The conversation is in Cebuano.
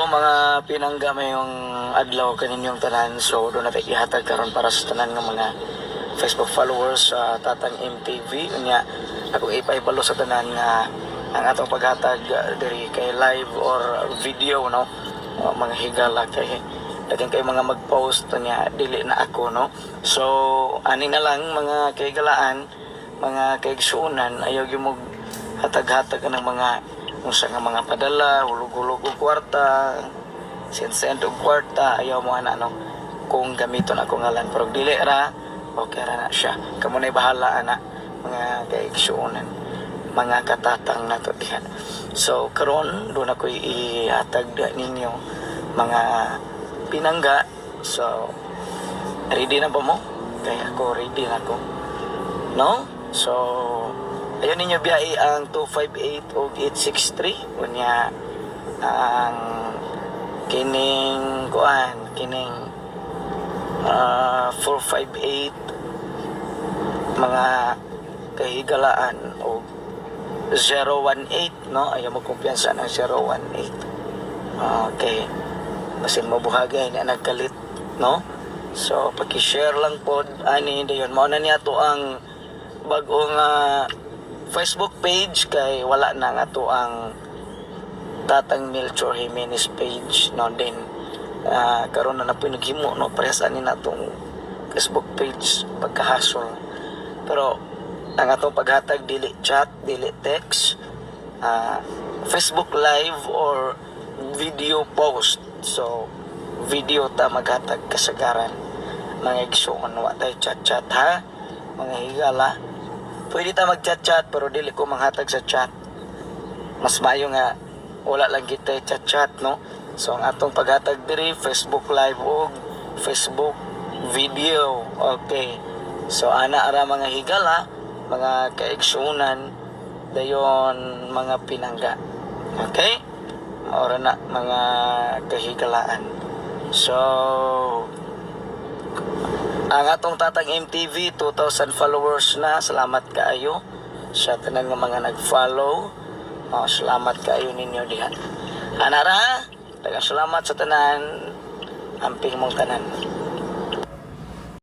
Mga pinangga, maayong adlaw kaninyong tanan. So duna tay ihatag karon para sa tanan nga mga Facebook followers sa Tatang MTV. Unya ako ipahibalo sa tanan nga ang atong paghatag diri kay live or video, no? Mga higala, kay daghan kay mga mag-post niya dili na ako, no? So ani na lang, mga kahigalaan, mga kaigsuonan, ayaw gyud mo hatag-hatag ng mga unsa nga mga padala, hulog-hulog og kwarta, send-send og kwarta. Ayaw mo ana, no, kung gamiton ako ngalan. Pero dili ra, okay ra na siya. Kamo na'y bahala ana, mga kaigsuonan, mga katatang nato diha. So karon duna ko ihatag ninyo, mga pinangga. So ready na ba mo? Kaya ako, ready na ako, no? So ayaw ninyo biyai ang 258 o 863. Unya ang kining kuan, kining 458, mga kahigalaan, o 018, no? Ayaw mo kumpiyansa ng 018. Okay, basin mo buhagay na nagkalit, no? So paki-share lang pod ani. Dayon mao na niya to ang bag-ong Facebook page, kay wala na nga to ang Tatang Melchor Jimenez page, no? Din karon na na po naghimo, no? Parehas ani na tong Facebook page, pagkahasol. Pero ang atong paghatag, dili chat, dili text, Facebook live or video post. So video ta maghatag kasagaran, mga igsuon. Wa tay chat chat ha, mga higala. Pwede ta mag chat chat, pero dili ko manghatag sa chat. Mas maayo nga wala lang kita chat chat, no? So ang atong paghatag diri, Facebook live og Facebook video. Okay, so ana ara, mga higala, mga kaigsunan. Dayon, mga pinangga, okay, ora na, mga kahigalaan. So ang atong Tatang MTV, 2,000 followers na. Salamat kaayo sa tanan nga mga nag-follow. Oh, salamat kaayo ninyo diha. Anara, daghang salamat sa tanan. Amping mong tanan.